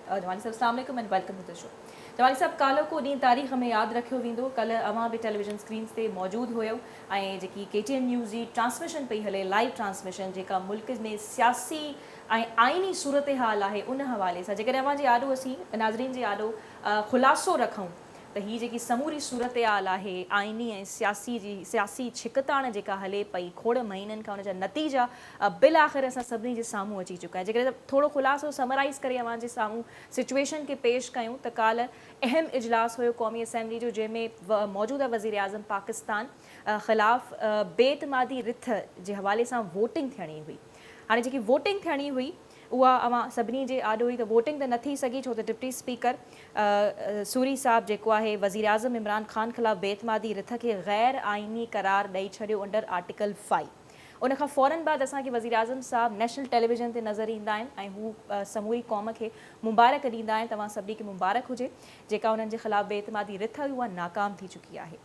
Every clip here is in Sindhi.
جمالي صاحب السلام عليڪم and welcome to the show. Jamali صاحب ڪالهوڪو ڏينهن تاريخ ۾ ياد رکيو ويندو. ڪالهه اوهان به ٽيليويزن اسڪرينز تي موجود هيو ۽ جيڪي ڪي ٽي اين نيوز جي ٽرانسميشن پئي هلي لائيو ٽرانسميشن جيڪا ملڪ ۾ سياسي ۽ آئيني صورتحال آهي ان حوالي سان جيڪڏهن اوهان جي آڏو اسين ناظرين جي آڏو خلاصو رکون ته هي جيڪي سموري صورتحال آهي آئيني ۽ سياسي جي سياسي ڇڪتاڻ جيڪا هلي پئي کوڙ مهينن کان ان جا نتيجا بالاخر اسان سڀني جي سامهون اچي چڪا آهن جيڪڏهن ٿورو خلاصو سمرائيز ڪري اوهان جي سامهون سچوئيشن کي پيش ڪيون ته ڪالهه اهم اجلاس هيو قومي اسيمبلي جو جنهن ۾ موجوده وزيراعظم پاڪستان خلاف بي اعتمادي رٿ جي حوالي سان ووٽنگ ٿيڻي هئي هاڻي جيڪي ووٽنگ ٿيڻي هئي اها اوهان سڀني جي آڏو هئي ته ووٽنگ ته نه ٿي سگهي ڇو ته ڊپٽي اسپيڪر سوري صاحب جيڪو آهي وزيراعظم عمران خان خلاف بي اعتمادي رٿ کي غير آئيني قرار ڏئي ڇڏيو انڊر آرٽيڪل فائيو ان کان فورن بعد اسان کي وزيراعظم صاحب نيشنل ٽيليويزن تي نظر ايندا آهن ۽ هو سموري قوم کي مبارڪ ڏيندا آهن توهان سڀني کي مبارڪ هجي جيڪا انهن جي خلاف بي اعتمادي رٿ هئي اها ناڪام ٿي چڪي آهي.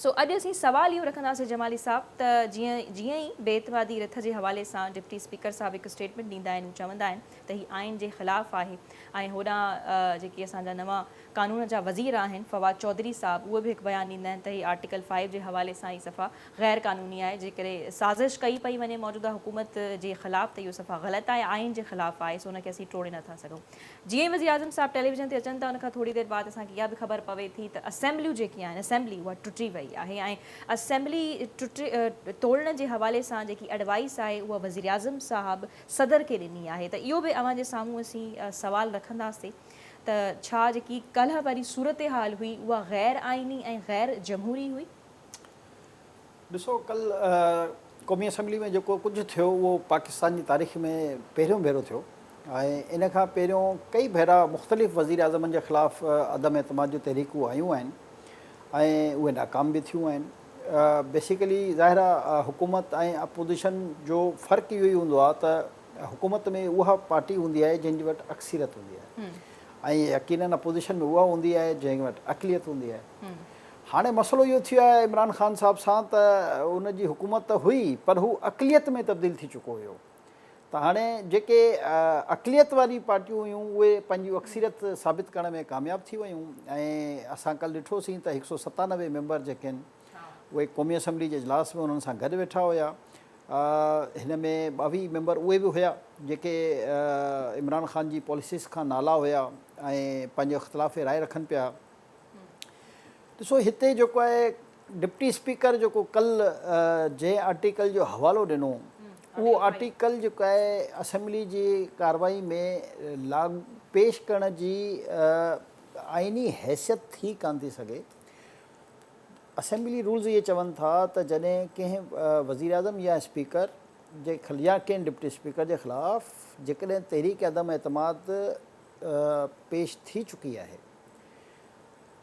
سو اڄ اسين سوال اهو رکنداسين جمالي صاحب ته جيئن جيئن ئي بي اعتمادي رٿ جي حوالي سان ڊپٽي اسپيڪر صاحب هڪ اسٽيٽمينٽ ڏيندا آهن هو چوندا آهن ته هي آئين جي خلاف آهي ۽ هوڏانهن جيڪي اسان جا نوان قانون جا وزير آهن فواد چوڌري صاحب اهي به هڪ بيان ڏيندا آهن ته هي آرٽيڪل فائيو جي حوالي سان هي صفا غير قانوني آهي جيڪڏهن سازش ڪئي پئي وڃي موجوده حڪومت جي خلاف ته اهو صفا غلط آهي آئين جي خلاف آهي سو ان کي اسين ٽوڙي نٿا سگهون. جيئن ئي وزيراعظم صاحب ٽيليويزن تي اچن ٿا ان کان ٿوري دير بعد اسان کي اها به خبر پوي ٿي ته اسيمبليون جيڪي آهن اسيمبلي اها ٽٽي وئي آهي ۽ اسيمبلي ٽٽي ٽوڙڻ جي حوالي سان جيڪي ايڊوائس آهي اها وزيراعظم صاحب صدر کي ڏني آهي ته اهو به اوهان جي سامهون اسين سوال رکنداسين ته ڇا جيڪي ڪالهه واري صورتحال هئي اها غير آئيني ۽ غير جمهوري هئي؟ ڏسو ڪل قومي اسيمبلي ۾ جيڪو ڪجهه ٿيو اهو پاڪستان جي تاريخ ۾ پهريون ڀيرو ٿيو ۽ ان کان پهريون ڪئي ڀيرا مختلف وزير اعظمن جي خلاف عدم اعتماد جون تحريڪون آيون آهن ۽ اهي ناڪام به ٿيون آهن بيسيڪلي ظاهر آهي حڪومت ۽ اپوزيشن جو فرق اهو ئي هوندو آهي ته حڪومت ۾ اها پارٽي هوندي آهي جنهن جي وٽ اڪثريت هوندي آهي ۽ يقينن اپوزيشن ۾ اها هوندي آهي جنهن وٽ اقليت هوندي آهي هاڻي مسئلو اهو ٿيو آهي عمران خان صاحب سان ته ان جي حڪومت ته هئي پر هو اقليت ۾ تبديل ٿي چڪو هيو ته هاڻي جيڪي اقليت واري پارٽيون هيون اهي پنهنجي اڪثريت ثابت ڪرڻ ۾ ڪامياب ٿي ويون ۽ اسان ڪل ڏٺوسين ته هڪ سو 97 ميمبر جيڪي آهن اهي قومي اسيمبلي جي اجلاس ۾ انهن سان گڏ ويٺا هيا. هن ۾ 22 ميمبر اهي به هيا جيڪي عمران خان جي پاليسيز کان نالا هيا ۽ پنهنجو اختلاف راء رکن پيا. ڏسو هتي جيڪو آهي ڊپٽي اسپيڪر جيڪو ڪل جنهن آرٽيڪل جو حوالو ڏنو اهو آرٽيڪل جيڪو آهي اسيمبلي جي ڪارروائي ۾ لاڳو پيش ڪرڻ جي آئيني حيثيت ٿي ڪانه ٿي سگهي. اسيمبلي رولز اهي چون ٿا ته جڏهن ڪنهن وزيراعظم يا اسپيڪر جي يا ڪنهن ڊپٽي اسپيڪر جي خلاف جيڪڏهن تحريڪ عدم اعتماد پيش ٿي چڪي آهي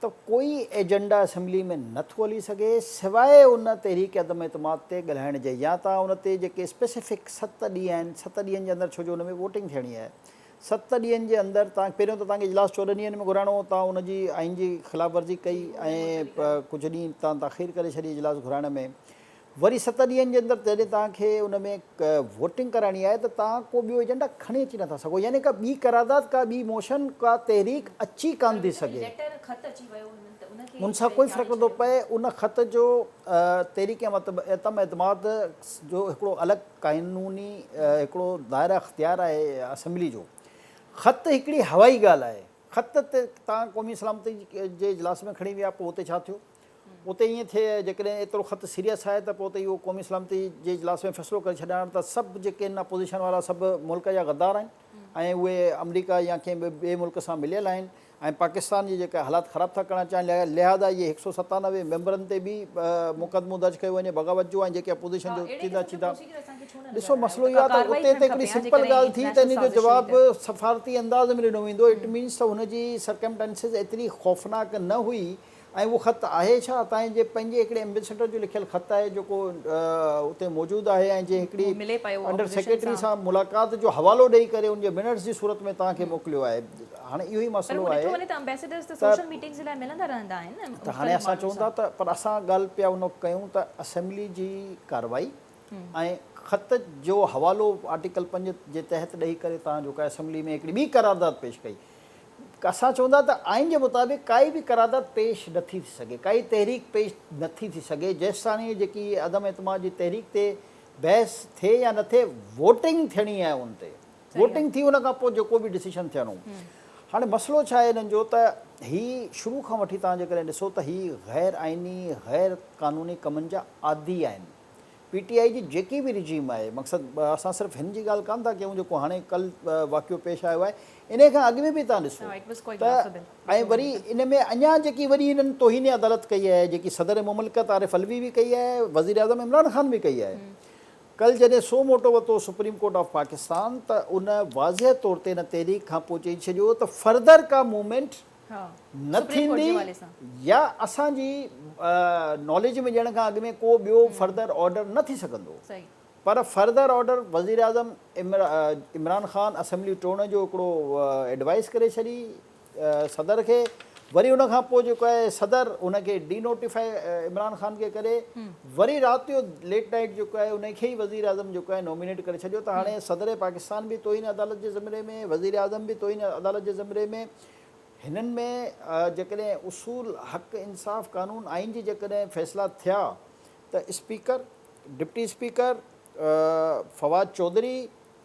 ته ڪوئي ايجنڊا اسيمبلي ۾ نه ٿو هلي سگهي سواء ان تحريڪ عدم اعتماد تي ڳالهائڻ جي يا توهان ان تي جيڪي اسپيسفڪ ست ڏينهن آهن ست ڏينهن جي اندر ڇو جو ان ۾ ووٽنگ ٿيڻي آهي ست ڏينهن جي اندر توهان پهريون ته توهان کي اجلاس 14 ڏينهن ۾ گهرائڻو هو توهان ان جي آئين جي خلاف ورزي ڪئي ۽ ڪجهه ڏينهن توهان تاخير ڪري ڇڏي اجلاس گهرائڻ ۾ وري ست ڏينهن جي اندر جڏهن توهان کي ان ۾ ووٽنگ ڪرائڻي آهي ته توهان ڪو ٻيو ايجنڊا کڻي اچي نٿا سگهو يعني ڪا ٻي قرارداد ڪا ٻي موشن ڪا تحريڪ اچي ڪانه ٿي سگهي. ان سان ڪوئي فرق نٿو پئي ان خط جو تحريڪ عدم اعتماد جو هڪڙو الڳ قانوني هڪڙو دائره اختيار آهي اسيمبلي جو خط هڪڙي هوائي ڳالهه آهي خط ته توهان قومي سلامتي جي اجلاس ۾ کڻي ويا پوء اتي ڇا ٿيو؟ اتي ائين ٿئي جيڪڏهن ايترو خط سيريس آهي ته پوء ته اهو قومي سلامتي جي اجلاس ۾ فيصلو ڪري ڇڏيان ته سڀ جيڪي آهن اپوزيشن وارا سڀ ملڪ جا غدار آهن ۽ اهي آمريڪا يا ڪنهن ٻئي ملڪ سان مليل آهن ۽ پاڪستان جي جيڪا حالات خراب ٿا ڪرڻ چاهين لهٰذا اهي 197 ميمبرن تي به مقدمو درج ڪيو وڃي بغاوت جو ۽ جيڪي اپوزيشن جو چيدا چيدا ڏسو مسئلو اهو آهي ته اتي ته هڪڙي سمپل ڳالهه ٿي ته ان جو جواب سفارتي انداز ۾ ڏنو ويندو it means ته هن جي سرڪمٽنسز ايتري خوفناڪ نه هئي ۽ اهو خط آهي ڇا؟ تائين جي پنهنجي هڪڙي ايمبيسيڊر جو لکيل خط آهي جيڪو اتي موجود آهي ۽ جنهن هڪڙي انڊر سيڪريٽري سان ملاقات جو حوالو ڏئي ڪري ان جي منٽس جي صورت ۾ توهان کي موڪليو آهي. هاڻي اهو ئي مسئلو آهي ته هاڻي اسان چئون ٿا ته پر اسان ڳالهه پيا ان وقت ڪيون ته اسيمبلي جي ڪارروائي ۽ خط جو حوالو آرٽيڪل 5 جي تحت ڏئي ڪري توهان جيڪو آهي اسيمبلي ۾ هڪڙي ٻي قرارداد پيش ڪئي. اسان چون ٿا ته آئين جي مطابق ڪائي به قرارداد پيش نٿي ٿي سگهي، ڪائي تحريڪ پيش نٿي ٿي سگهي جيستاڻي جيڪي عدم اعتماد جي تحريڪ تي بحث ٿئي يا نه ٿئي ووٽنگ ٿيڻي آهي ان تي ووٽنگ ٿي ان کان پوء جيڪو به ڊسيشن ٿيڻو. هاڻي مسئلو ڇا آهي انهن جو ته هي شروع کان وٺي توهان جيڪڏهن ڏسو ته هي غير آئيني غير قانوني ڪمن جا عادي آهن. پي ٽي آء جي جيڪي به رجيم آهي مقصد اسان صرف هن جي ڳالهه ڪانه ٿا ڪيون جيڪو هاڻي ڪل واقعو پيش آيو آهي انهي کان اڳ ۾ به توهان ڏسو ته ۽ وري ان ۾ اڃا جيڪي وري هنن توهين عدالت ڪئي آهي جيڪي صدر مملڪت عارف علوي به ڪئي آهي وزيراعظم عمران خان به ڪئي آهي ڪل جڏهن سو موٽو وتو سپريم ڪورٽ آف پاڪستان ته ان واضح طور تي ان تحريڪ کان پوء چئي ڇڏيو ته فردر ڪا موومينٽ نه ٿيندي يا اسان جي ناليج ۾ ڏيڻ کان اڳ ۾ ڪو ٻيو فردر آرڊر نه ٿي سگهندو پر فردر آرڊر وزيراعظم عمران خان اسيمبلي ٽوڙڻ جو هڪڙو ايڊوائس ڪري ڇڏي صدر کي وري ان کان پوء جيڪو آهي صدر ان کي ڊي نوٽيفائي عمران خان کي ڪري وري رات جو ليٽ نائيٽ جيڪو آهي ان کي ئي وزيراعظم جيڪو آهي نومينيٽ ڪري ڇڏيو ته هاڻي صدر پاڪستان به توهين عدالت جي زمري ۾ وزيراعظم به توهين عدالت جي زمري ۾ هنن ۾ جيڪڏهن اصول حق انصاف قانون آئين جي جيڪڏهن فيصلا ٿيا ته speaker, deputy speaker, Fawad Chaudhry,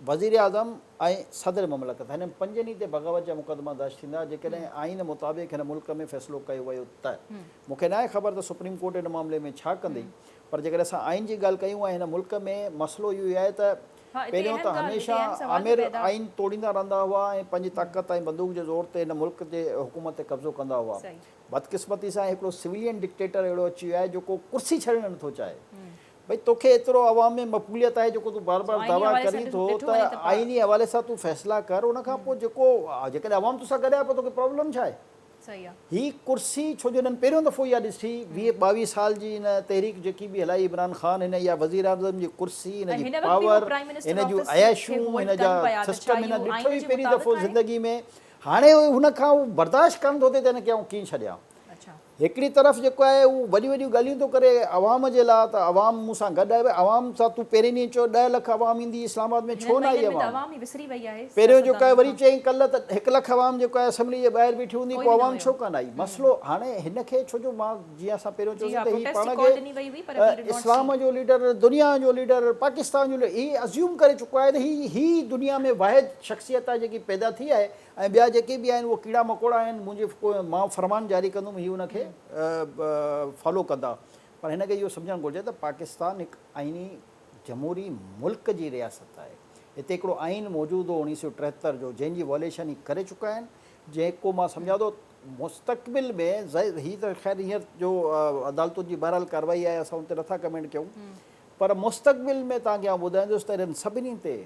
وزيراعظم ۽ صدر مملڪت هنن پنجن ئي تي بغاوت جا مقدما درج ٿيندا جيڪڏهن آئين مطابق هن ملڪ ۾ فيصلو ڪيو ويو ته. مون کي ناهي خبر ته سپريم ڪورٽ ان معاملي ۾ ڇا ڪندي پر جيڪڏهن اسان آئين جي ڳالهه ڪيون ۽ هن ملڪ ۾ مسئلو اهو ئي آهي ته پهريون ته هميشه آمر آئين توڙيندا رهندا هئا ۽ پنهنجي طاقت ۽ بندوق جي زور تي هن ملڪ جي حڪومت تي قبضو ڪندا هئا. بدقسمتي سان هڪڙو سويلين ڊڪٽيٽر اهڙو اچي ويو آهي جيڪو ڪرسي ڇڏڻ نٿو چاهي. ڀئي توکي ايترو عوام ۾ مقبوليت آهي جيڪو تون بار بار دعويٰ ڪرين ٿو ته آئيني حوالي سان تون فيصلا ڪر ان کان پوء جيڪو جيڪڏهن عوام توسان گڏ آهي پوء توکي پرابلم ڇا آهي؟ هي ڪرسي ڇو جو هنن پهريون دفعو اها ڏٺي 20 22 سال جي هن تحريڪ جيڪي به هلائي عمران خان هن اها وزيراعظم جي ڪرسي هن جي پاور هن جون عياشيون هن جا سسٽم هن ڏٺو ئي پهريون دفعو زندگي ۾ هاڻي هن کان هو برداشت ڪانه ٿو ٿئي ته هن کي آئون ڪيئن ڇڏيان. هڪڙي طرف جيڪو آهي هو وڏيون وڏيون ڳالهيون ٿو ڪري عوام جي لاء ته عوام مون سان گڏ آهي ڀئي عوام سان تون پهرين ڏينهن چيو 10 لک عوام ايندي اسلام آباد ۾ ڇو نه آئي عوام پهريون جيڪو آهي وري چيائين ڪلهه ته 1 لک عوام جيڪو آهي اسيمبلي جي ٻاهر بيٺي هوندي پوء عوام ڇو ڪانه آئي مسئلو هاڻي هن کي ڇو جو مان جيئن اسان پهريون چيوسين ته هي پاڻ کي اسلام جو ليڊر دنيا جو ليڊر پاڪستان جو ليڊر هي ازيوم ڪري چڪو آهي ته هي هي دنيا ۾ واحد شخصيت آهي جيڪي پيدا ٿي آهي ۽ ٻيا جيڪي به آهن اهي ڪيڙا مڪوڙا آهن منهنجي ڪو مان فرمان جاري ڪندم هي ان کي فالو ڪندا پر هن کي اهو سمجهڻ گهرجي ته پاڪستان هڪ آئيني جمهوري ملڪ جي رياست آهي هتي هڪڙو آئين موجود هو 1973 جو جنهن جي وائليشن هي ڪري چڪا آهن جيڪو مان سمجهان ٿو مستقبل ۾ هي ته خير هينئر جو عدالتن جي بهرحال ڪارروائي آهي اسان ان تي نٿا ڪمينٽ ڪيون پر مستقبل ۾ توهان کي آئون ٻڌائيندس ته انهن سڀني تي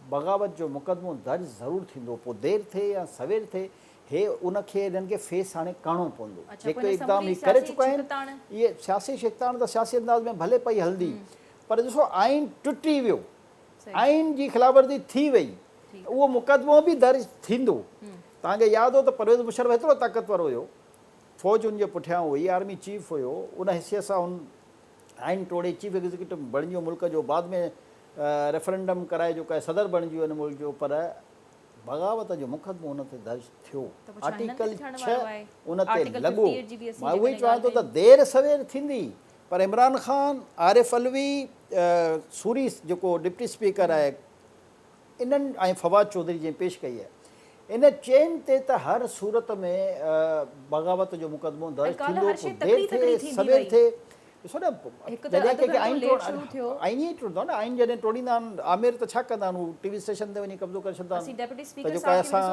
بغاوت جو مقدمو درج ضرور ٿيندو پوء دير ٿئي يا سوير ٿئي هي ان کي انهن کي فيس هاڻي ڪرڻو پوندو جيڪو اقدام هي ڪري چڪا آهن اهي سياسي ڇڪتاڻ ته سياسي انداز ۾ ڀلي پئي هلندي پر ڏسو آئين ٽٽي ويو آئين جي خلاف ورزي ٿي وئي ته اهو مقدمو به درج ٿيندو توهان کي ياد هو ته پرويز مشرف ايترو طاقتور هيو فوج ان جي پٺيان هئي آرمي چيف هيو ان حيثيت سان هن آئين ٽوڙي چيف ايگزيڪيوٽو بڻجي ويو ملڪ جو بعد ۾ ريفرنڊم ڪرائي جيڪو آهي صدر بڻجي ويو ان ملڪ جو پر بغاوت جو مقدمو ان تي درج ٿيو آرٽيڪل 6 ان تي لڳو مان اهو ئي چوان ٿو ته دير سوير ٿيندي پر عمران خان عارف علوي سوري جيڪو ڊپٽي اسپيڪر آهي انهن ۽ فواد چوڌري جنهن پيش ڪئي آهي ان چئن تي ته هر صورت ۾ بغاوت جو مقدمو درج ٿيندو پوء دير ٿئي سوير ٿئي ڏسو نه جڏهن ڪنهن کي آئين ٽوڙ آئين ئي ٽوڙندو نه آئين جڏهن ٽوڙيندا آهن آمر ته ڇا ڪندا آهن هو ٽي وي اسٽيشن تي وڃي قبضو ڪري ڇڏندا آهن ته جيڪو آهي اسان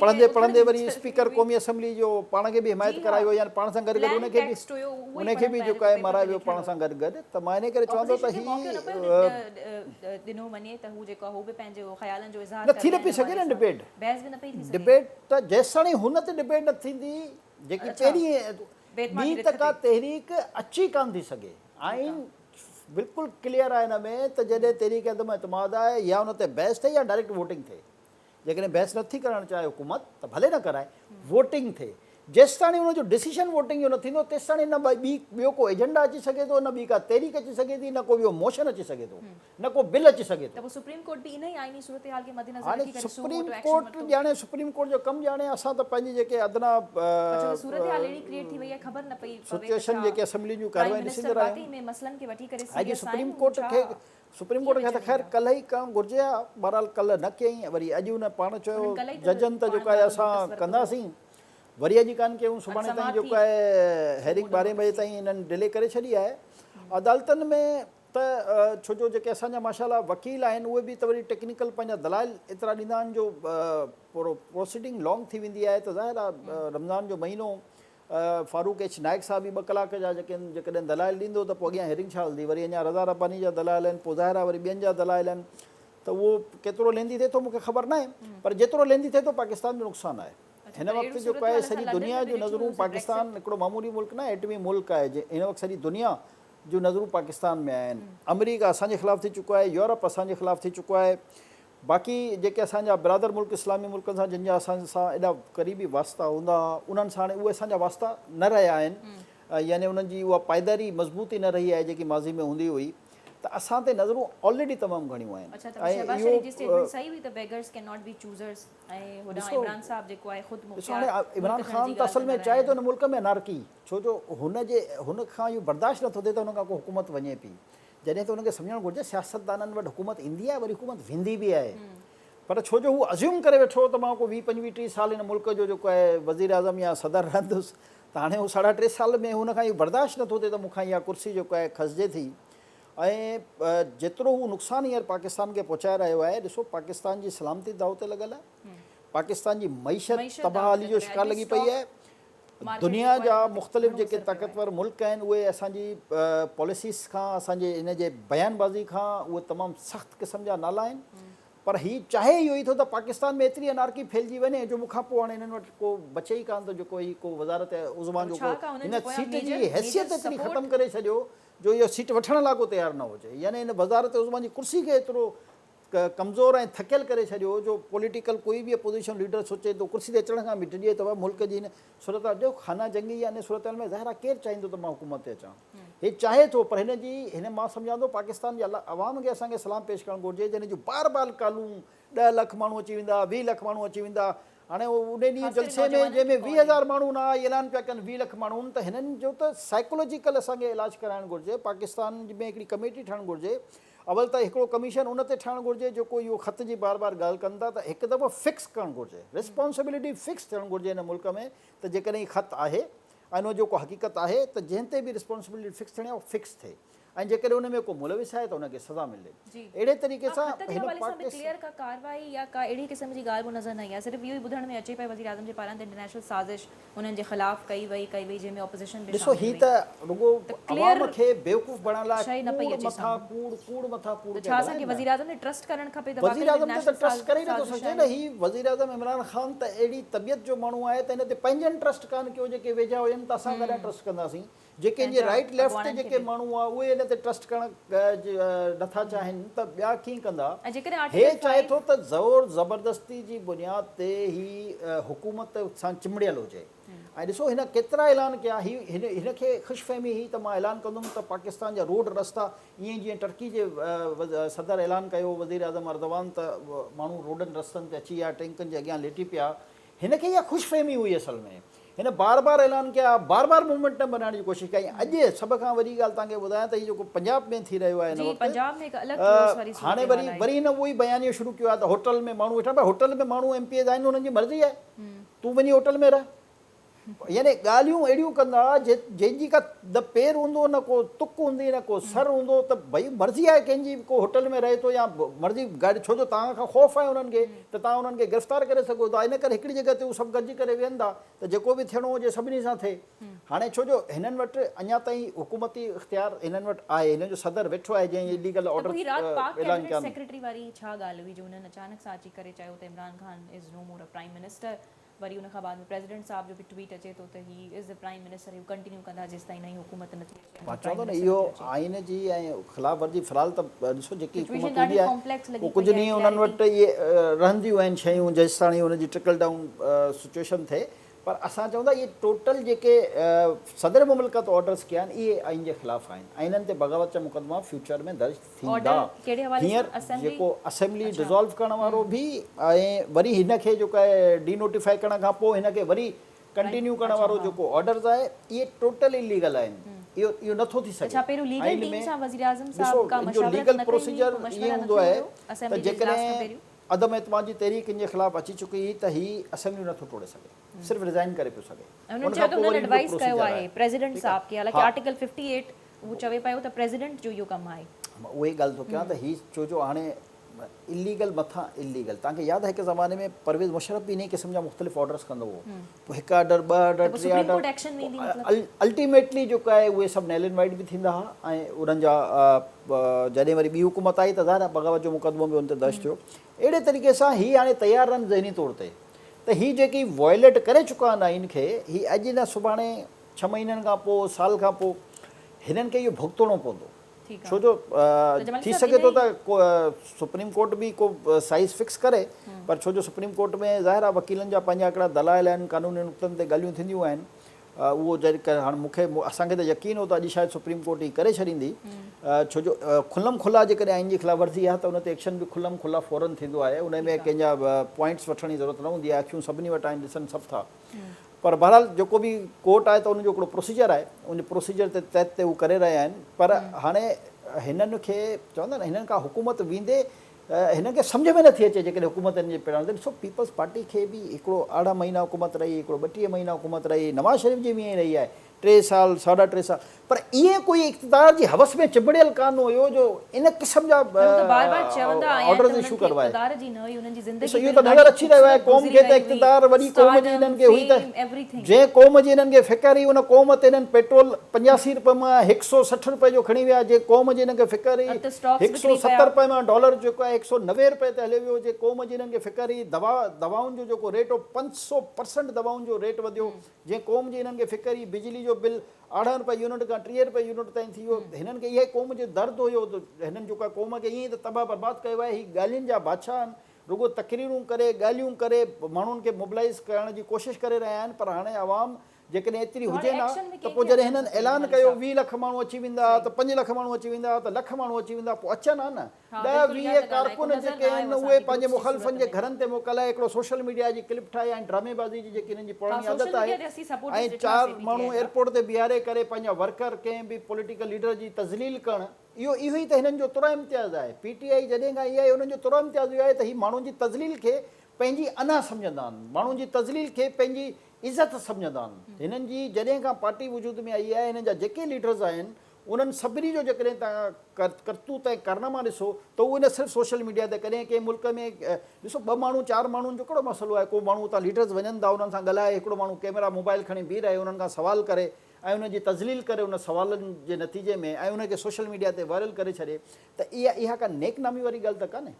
پڙهندي پڙهندي وري اسپيڪر قومي اسيمبلي جو پاڻ کي به حمايت ڪرائي ويو يعني پاڻ سان گڏ گڏ ان کي به ان کي به جيڪو آهي مارائي ويو پاڻ سان گڏ گڏ ته مان انهي ڪري چوان ٿو ته هي نه ٿي نه پئي سگهي نه ڊبيٽ ڊبيٽ ته جيستاڻي هن تي ڊبيٽ نه ٿيندي جيڪي پهرين ٻي ته ڪا تحريڪ اچي ڪانه ٿي سگهي آئين بلڪل ڪليئر آهي ان ۾ ته جڏهن تحريڪ عدم اعتماد آهي يا ان تي بحث ٿئي يا ڊائريڪٽ ووٽنگ ٿئي جيڪڏهن بحث نٿي ڪرائڻ چاهي حڪومت ته ڀلي نه ڪرائي ووٽنگ ٿئي. جيستاڻي ان جو ڊسيشن ووٽنگ جو نه ٿيندو تيستاڻي نه ٻي ٻيو ڪو ايجنڊا اچي سگهي ٿو نه ٻي ڪا تحريڪ اچي سگهي ٿي نه ڪو ٻيو موشن اچي سگهي ٿو نه ڪو بل اچي سگهي ٿو. ته پوء سپريم ڪورٽ به انهي آئيني صورتحال کي مدنظر هاڻي رکي ڪري سو سپريم موٽو ايڪشن ڪورٽ ورتو. ڄاڻي سپريم ڪورٽ جو ڪم ڄاڻي اسان ته پنهنجي جيڪي ادنيٰ پر ڇو ته صورتحال اهڙي ڪريئيٽ ٿي وئي آهي خبر نه پئي پوي ته سچوئيشن ڇا جيڪي اسيمبلين جون پرائيم ڪارروايون منسٽر ڏسيندا رهيا واقعي آهيون ۾ مسئلن کي وٺي ڪري اڄ سيريس سپريم آهن ڪورٽ ڇا کي سپريم ڪيئن ڪورٽ کي ته وچ ۾ خير ايندا. ڪلهه ئي ڪرڻ گهرجي ها بهرحال ڪلهه نه ڪيائين وري اڄ هن پاڻ چيو انهن ڪلهه ئي ته ججن ته پاڻ جيڪو آهي مرادو اسان نوٽس ورتو هو. ڪنداسين وري اڄ ڪانه ڪيون اڄ سڀاڻي تائين سماعت جيڪو ٿي آهي سو هيرنگ موٽو ٻارهين بجي نوٽس ٿي. تائين هنن ڊلي ڪري ڇڏي آهي عدالتن ۾ ته ڇو جو جيڪي اسان جا ماشاء الله وڪيل آهن اهي به ته وري ٽيڪنيڪل پنهنجا دلائل ايترا ڏيندا آهن جو پورو پروسيڊنگ لانگ ٿي ويندي آهي ته ظاهر آهي رمضان جو مهينو فاروق ايڇ نائڪ صاحب ئي ٻه ڪلاڪ جا جيڪي جيڪڏهن دلائل ڏيندو ته پوء اڳيان هيرنگ ڇا هلندي وري اڃا رضا رباني جا دلائل آهن پوء ظاهر آهي وري ٻين جا دلائل آهن ته اهو ڪيترو ليندي ٿئي ٿو مون کي خبر ناهي پر جيترو ليندي ٿئي ٿو پاڪستان جو نقصان آهي هن وقت جيڪو آهي سڄي دنيا جون نظرون پاڪستان هڪڙو معمولي ملڪ ناهي ايٽمي ملڪ آهي هن وقت سڄي دنيا جون نظرون پاڪستان ۾ آهن آمريڪا اسان جي خلاف ٿي چڪو آهي يورپ اسان جي خلاف ٿي چڪو آهي باقي جيڪي اسان جا برادر ملڪ اسلامي ملڪن سان جن جا اسان سان ايڏا قريبي واسطا هوندا هئا انهن سان هاڻي اهي اسان جا واسطا نه رهيا آهن يعني انهن جي اها پائيداري مضبوطي نه رهي آهي جيڪي ماضي ۾ هوندي هئي ته اسان تي نظرون آلريڊي تمام گهڻيون آهن اڇا ته شهباز شريف جي اسٽيٽمينٽ صحيح هئي ته beggars can not be choosers ۽ هوڏانهن عمران صاحب جيڪو آهي خود ڏسو هاڻي مختيار عمران ملڪ ٺهڻ خان جي ته ڳالهه اصل ۾ ڪندا چاهي رهيا ٿو آهن هن ملڪ ۾ انارڪي ڇو جو هن جي هن کان اهو برداشت نٿو ٿئي ته هن کان ڪو حڪومت وڃي پئي جڏهن ته هن کي سمجهڻ گهرجي سياستدانن وٽ حڪومت ايندي آهي وري حڪومت ويندي به آهي پر ڇو جو هو ازيوم ڪري ويٺو هو ته مان ڪو 20 25 30 سال هن ملڪ جو جيڪو آهي وزيراعظم يا صدر رهندس ته هاڻي هو ساڍا ٽي سال ۾ هن کان اهو برداشت نٿو ٿئي ته مون کان اها ڪرسي جيڪو آهي کسجي ٿي ۽ جيترو هو نقصان هينئر پاڪستان کي پهچائي رهيو آهي ڏسو پاڪستان جي سلامتي داء تي لڳل آهي پاڪستان جي معيشت تباهه حالي جو شڪار لڳي پئي آهي دنيا جا مختلف جيڪي طاقتور ملڪ آهن اهي اسان جي پاليسيز کان اسان جي ان جي بيان بازي کان اهي تمام سخت قسم جا نالا آهن پر هي چاهي اهو ئي ٿو ته پاڪستان ۾ ايتري انارڪي ڦهلجي وڃي جو مون کان پوء هاڻي هنن وٽ ڪو بچي ئي ڪانه ٿو جيڪو هي ڪو وزارت عظميٰ جو ڪو هن سيٽ جي حيثيت ايتري ختم ڪري ڇڏيو جو اهو سيٽ وٺڻ لاء ڪو تيار نه هجي يعني هن وزارت عظميٰ جي ڪرسي کي ايترو ڪمزور ۽ ٿڪيل ڪري ڇڏيو جو پوليٽيڪل ڪوئي به اپوزيشن ليڊر سوچي ٿو ڪرسي تي اچڻ کان به ڊڄي ٿو ملڪ جي هن صورتحال جو خانه جنگي يا ان صورتحال ۾ ظاهر آهي ڪير چاهيندو ته مان حڪومت تي اچان هي چاهي ٿو پر هن جي هن مان سمجهان ٿو پاڪستان جي عوام کي اسان کي سلام پيش ڪرڻ گهرجي جن جون بار بار ڪالون 10 لک ماڻهو اچي ويندا 20 لک ماڻهو اچي ويندا هاڻي ان ڏينهن جلسي ۾ جنهن ۾ 20 هزار ماڻهو نه آيا اعلان پيا ڪن 20 لک ماڻهو ته هنن جو ته سائيڪولوجيڪل اسان کي علاج ڪرائڻ گهرجي پاڪستان ۾ هڪڙي ڪميٽي ٺهڻ گهرجي اول ته هڪڙو ڪميشن ان تي ٺهڻ گهرجي جيڪو اهو خط جي بار بار ڳالهه ڪن ٿا ته هڪ دفعو فڪس ڪرڻ گهرجي ريسپانسبلٽي فڪس ٿيڻ گهرجي هن ملڪ ۾ ته جيڪڏهن هي خط آهي ۽ ان جو ڪو حقيقت آهي ته جنهن تي به ريسپانسبلٽي فڪس ٿيڻي آهي اها فڪس ٿئي ۽ جيڪڏهن ان ۾ ڪو ملوث آهي ته ان کي سزا ملي اهڙي طريقي سان خط جي هن حوالي سان به پاڪس. ڪليئر ڪا ڪارروائي يا ڪا اهڙي قسم جي ڳالهه به نظر نه آئي آهي صرف اهو ئي ٻڌڻ ۾ اچي پيو وزيراعظم جي پاران ته انٽرنيشنل سازش انهن جي خلاف ڪئي وئي ڪئي وئي جنهن ۾ اپوزيشن به ڏسو شامل هي هئي ته رڳو ته عوام ڪليئر کي بيوقوف بڻائڻ لاء شيء نه پئي ڪوڙ اچي مٿان سامهون ڪوڙ ڪوڙ مٿان ڪوڙ ته پيا ڇا اسان ڳالهائن کي نه. وزيراعظم تي ٽرسٽ ڪرڻ کپي ته واقعي وزيراعظم تي ته انٽرنيشنل ٽرسٽ ڪري ئي نٿو سازش سگهجي نه آهي. هي وزيراعظم عمران خان ته اهڙي طبيعت جو ماڻهو آهي ته هن تي پنهنجن ٽرسٽ ڪانه ڪيو جيڪي ويجها هجن ته اسان ڪڏهن ٽرسٽ ڪنداسين جيڪي هن جي پنهنجا رائيٽ ليفٽ تي اڳواڻن کي جيڪي به. ماڻهو هئا اهي هن تي ٽرسٽ ڪرڻ نٿا چاهين ته ٻيا ڪيئن ڪندا. ۽ جيڪڏهن هي آرٽيڪل چاهي فائيو. ٿو ته زور زبردستي جي بنياد تي هي حڪومت سان چنبڙيل هجي ۽ ڏسو هن ڪيترا اعلان ڪيا هي هن هن کي خوش فهمي هئي ته مان اعلان ڪندم ته پاڪستان جا روڊ رستا ائين جيئن ٽرڪي جي صدر اعلان ڪيو وزيراعظم اردوان ته ماڻهو روڊن رستن تي اچي ويا ٽينڪن جي اڳيان ليٽي پيا هن کي اها خوش فهمي هئي اصل ۾ هن بار بار اعلان ڪيا بار بار موومينٽ نه بنائڻ جي ڪوشش ڪئي اڄ سڀ کان وڏي ڳالهه توهان کي ٻڌايان ته هي جيڪو پنجاب ۾ ٿي رهيو آهي هن جي وقت پنجاب ۾ هڪ الڳ ڪيوس واري هاڻي صورتحال وري آهي. وري هن اهو ئي بيانيو شروع ڪيو آهي ته هوٽل ۾ ماڻهو ويٺا پر هوٽل ۾ ماڻهو ايم پي ايز آهن انهن جي مرضي آهي تون وڃي هوٽل ۾ رهه يعني ڳالهيون اهڙيون ڪندا جنهن جي ڪا نه پير هوندو نه ڪو تڪ هوندي نه ڪو سر هوندو ته ڀئي مرضي آهي ڪنهن جي ڪو هوٽل ۾ رهي ٿو يا مرضي گاڏي ڇو جو توهان کان خوف آهي انهن کي ته توهان انهن کي گرفتار ڪري سگهو ٿا ان ڪري هڪڙي جڳهه تي هو سڀ گڏجي ڪري ويهن ٿا ته جيڪو به ٿيڻو هجي سڀني سان ٿئي هاڻي ڇو جو هنن وٽ اڃا تائين حڪومتي اختيار هنن وٽ آهي هنن جو صدر ويٺو آهي جنهن اليگل ته آرڊر پوء هي رات پاڪ اعلان ڪيبنيٽ ڪيا آهن. سيڪريٽري واري ڇا ڳالهه هئي جو هنن اچانڪ سان اچي ڪري چيو ته Imran Khan is no more a prime minister وري ان کان بعد ۾ پريزيڊنٽ صاحب جو به ٽوئيٽ اچي ٿو ته he is the prime minister هو ڪنٽينيو ڪندا جيستائين نئين حڪومت نٿي اچي ۽ مان نئون چوان پرائيم ٿو نه منسٽر اهو نٿو اچي. آئين جي ۽ خلاف ورزي في الحال ته ڏسو جيڪي سچوئيشن حڪومت هوندي ڏاڍي آهي ڪامپليڪس اهو لڳي پئي ڪجهه آهي ڏينهن انهن وٽ ڪليرٽي اهي رهنديون آهن شيون جيستاڻي ان جي ٽرڪل ڊائون سچوئيشن ٿئي پر اسان چئون ٿا اهي ٽوٽل جيڪي صدر مملڪت آرڊرز ڪيا آهن اهي آئين جي خلاف آهن ۽ انهن تي بغاوت جا مقدما فيوچر ۾ درج ٿيندا. هينئر جيڪو اسيمبلي ڊزالو ڪرڻ وارو به ۽ وري هن کي جيڪو آهي ڊي نوٽيفائي ڪرڻ کان پوء هن کي وري ڪنٽينيو ڪرڻ وارو جيڪو آرڊرز آهي اهي ٽوٽل اليگل آهن اهو اهو نٿو ٿي سگهي آئين ۾ ڏسو ان جو ليگل پروسيجر ائين هوندو آهي ته جيڪڏهن عدم اعتماد جي تحريڪ ان جي خلاف اچي چڪي هئي ته هي اسيمبليون نٿو ٽوڙي سگهي صرف ريزائن ڪري پيو سگهي ان کان پوء وري ان جو پروسيجر آهي پريزيڊنٽ صاحب کي حالانڪه آرٽيڪل 58 اهو چوي پيو ته پريزيڊنٽ جو اهو ڪم آهي. مان اها ئي ڳالهه ٿو ڪيان ته هي ڇو جو هاڻي اليگل مٿان اليگل توهان کي ياد آهي هڪ زماني ۾ پرويز مشرف به انهي قسم جا مختلف آرڊرس ڪندو هو پوء هڪ آرڊر ٻه آرڊر ٽي آرڊر الٽيميٽلي جيڪو آهي اهي سڀ نيل اينڊ وائيڊ به ٿيندا هئا ۽ انهن جا جڏهن وري ٻي حڪومت آئي ته ظاهر آهي بغاوت جو مقدمو به ان تي درج ٿيو اهڙي طريقي سان هي هاڻي تيار رهن ذهني طور تي ته هي جيڪي وائليٽ ڪري چڪا آهن آئين کي هي اڄ نه سڀاڻي ڇهه مهينن کان پوء سال کان پوء هنن کي اهو ڀڳتڻو پوندو ڇو جو ٿي سگهي ٿو ته سپريم ڪورٽ به ڪو سائيز فڪس ڪري پر ڇو جو سپريم ڪورٽ ۾ ظاهر آهي وڪيلن جا پنهنجا هڪڙا دلائل آهن قانوني نقطن تي ڳالهيون ٿينديون آهن اهو جڏهن هاڻ مون کي اسان کي ته يقين هو ته اڄ شايد سپريم ڪورٽ هي ڪري ڇڏيندي ڇو جو کلم کلا جيڪڏهن آئين جي خلاف ورزي آهي ته ان تي ايڪشن به کلم کلا فورن ٿيندو آهي ان ۾ ڪنهن جا پوائنٽس وٺڻ جي ضرورت نه هوندي آهي اکيون سڀني وٽ آهن ڏسن سڀ ٿا پر بهرحال جيڪو به ڪورٽ آهي ته ان جو هڪڙو پروسيجر آهي ان پروسيجر تي تحت تي هو ڪري رهيا آهن پر هاڻي هنن کي چوندا نه هنن کان حڪومت ويندي هنن کي سمجهه ۾ نٿي اچي جيڪڏهن حڪومت هنن جي پيڙا ڏسو پيپلز پارٽي کي به هڪڙو 18 مهينا حڪومت رهي هڪڙو 32 مهينا حڪومت رهي نواز شريف جي به ائين رهي آهي ٽي سال، ساڍا ٽي سال، پر ائين ڪوئي اقتدار جي هوس ۾ چنبڙيل ڪانه هيو جو ان قسم جا آرڊرز اشو ڪروائي. ڏسو اهو ته نظر اچي رهيو آهي قوم کي ته اقتدار وڏي قوم جي انهن کي هئي ته جنهن قوم جي انهن کي فڪر هئي ان قوم تي انهن پيٽرول 85 روپين مان 160 روپين جو کڻي ويا، جنهن قوم جي انهن کي فڪر هئي 170 روپين مان ڊالر جيڪو آهي 190 روپين تي هليو ويو، جنهن قوم جي انهن کي فڪر هئي دوائن جو جيڪو ريٽ هو 500% دوائن جو ريٽ وڌيو، جنهن قوم جي هنن کي فڪر هئي بجلي جو بل 18 رپيا يونٽ کان 30 رپيا يونٽ تائين ٿي ويو هنن کي اها ئي قوم جو درد هيو ته هنن جيڪا قوم کي ائين ئي ته تباهه برباد ڪيو آهي هي ڳالهين جا بادشاهه آهن رڳو تقريرون ڪري ڳالهيون ڪري ماڻهن کي موبلائيز ڪرڻ جي ڪوشش ڪري رهيا آهن پر هاڻي عوام جيڪڏهن ايتري هجي نه ته پوء جڏهن هنن اعلان ڪيو 20 لک ماڻهو اچي ويندا ته 5 لک ماڻهو اچي ويندا ته لک ماڻهو اچي ويندا پوء اچن ها نه ڏهه 20 ڪارڪن جيڪي آهن اهي پنهنجي مخالفن جي گهرن تي موڪلائي هڪڙو سوشل ميڊيا جي ڪلپ ٺاهي ۽ ڊرامي بازي جي جيڪي هنن جي پراڻي عادت آهي ۽ چار ماڻهو ايئرپورٽ تي بيهاري ڪري پنهنجا ورڪر ڪنهن به پوليٽيڪل ليڊر جي تذليل ڪرڻ اهو اهو ئي ته هنن جو طرح امتياز آهي پي ٽي آء جڏهن کان آئي آهي انهن جو طرح امتياز اهو آهي ته هي ماڻهن جي تذليل کي پنهنجي انا سمجهندا آهن ماڻهن جي تذليل کي پنهنجي عزت سمجهندا آهن هنن جي جڏهن کان پارٽي وجود ۾ آئي آهي هنن جا جيڪي ليڊرز آهن انهن سڀني جو جيڪڏهن توهان ڪرتوت ۽ ڪارناما ڏسو ته اهي نه صرف سوشل ميڊيا تي ڪڏهن ڪنهن ملڪ ۾ ڏسو ٻه ماڻهو چار ماڻهن جو ڪهڙو مسئلو آهي ڪو ماڻهو اتان ليڊرز وڃن ٿا انهن سان ڳالهائي هڪڙو ماڻهو ڪيمرا موبائل کڻي بيهي رهي انهن کان سوال ڪري ۽ انهن جي تذليل ڪري ان سوالن جي نتيجي ۾ ۽ ان کي سوشل ميڊيا تي وائرل ڪري ڇڏي ته اها اها ڪا نيڪ نامي واري ڳالهه ته ڪانهي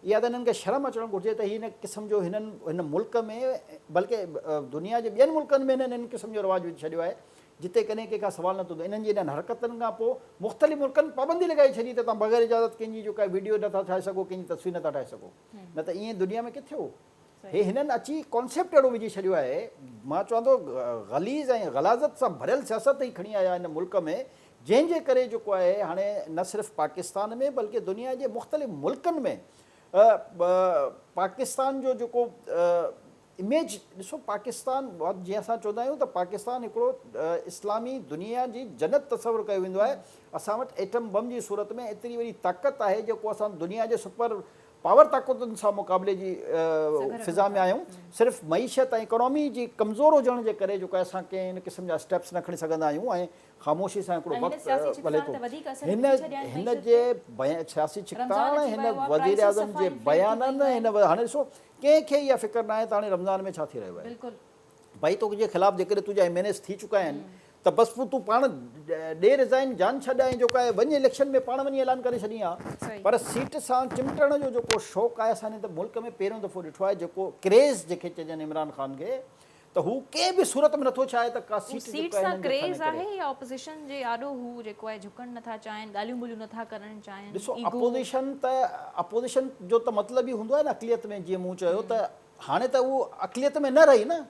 اها ته انهن کي شرم اچڻ گهرجي ته هي ان قسم جو هنن هن ملڪ ۾ بلڪه دنيا جي ٻين ملڪن ۾ هنن ان قسم جو رواج وجهي ڇڏيو آهي جتي ڪڏهن ڪنهن کان سوال نه ٿو انهن جي انهن حرڪتن کان پوء مختلف ملڪن پابندي لڳائي ڇڏي ته توهان بغير اجازت ڪنهن جي جو ڪا ويڊيو نه ٿا ٺاهي سگهو ڪنهن جي تصوير نه ٿا ٺاهي سگهو نه ته ائين دنيا ۾ ڪٿي هو هي هنن اچي ڪانسيپٽ اهڙو وجهي ڇڏيو آهي مان چوان ٿو غليظ ۽ غلاظت سان ڀريل سياست هي کڻي آيا هن ملڪ ۾ جنهن جي ڪري جيڪو آهي هاڻي نه صرف پاڪستان ۾ بلڪه دنيا جي مختلف ملڪن ۾ پاڪستان جو جيڪو اميج ڏسو پاڪستان جيئن اسان چوندا آهيون ته پاڪستان هڪڙو اسلامي دنيا جي جنت تصور ڪيو ويندو آهي اسان وٽ ايٽم بم جي صورت ۾ ايتري وڏي طاقت آهي جيڪو اسان دنيا جي سپر پاور طاقتن سان مقابلي جي فضا ۾ آهيون صرف معيشت ۽ اڪانومي جي ڪمزور هجڻ جي ڪري جيڪو اسان ڪنهن ان قسم جا اسٽيپس نه کڻي سگهندا آهيون ۽ خاموشي سان هڪڙو وقت هلي ٿو هن هن جي سياسي ڇڪتاڻ هن وزيراعظم جي بيانن هن هاڻي ڏسو ڪنهن کي اها فڪر ناهي ته هاڻي رمضان ۾ ڇا ٿي رهيو آهي. ڀائي تو جي خلاف جيڪڏهن تنهنجا ايم اين ايس ٿي چڪا آهن ته بس پوء تون پاڻ ڏي ريزائن جان ڇڏ ۽ جيڪو آهي وڃ اليڪشن ۾ پاڻ وڃي اعلان ڪري ڇڏين ها پر سيٽ سان چمٽڻ جو جيڪو شوق آهي اسان ته ملڪ ۾ پهريون دفعو ڏٺو آهي جيڪو ڪريز جنهن کي چئجن عمران خان کي ته هو ڪنهن به صورت ۾ نٿو چاهي ته ڪا سيٽ سيٽ سان ڪريز آهي يا اپوزيشن جي آڏو هو جيڪو آهي جهڪڻ نٿا چاهين ڳالهيون ٻولهيون نٿا ڪرڻ چاهين ڏسو اپوزيشن ته اپوزيشن جو ته مطلب ئي هوندو آهي نه اقليت ۾ جيئن مون چيو ته هاڻي ته هو اقليت ۾ نه رهي نه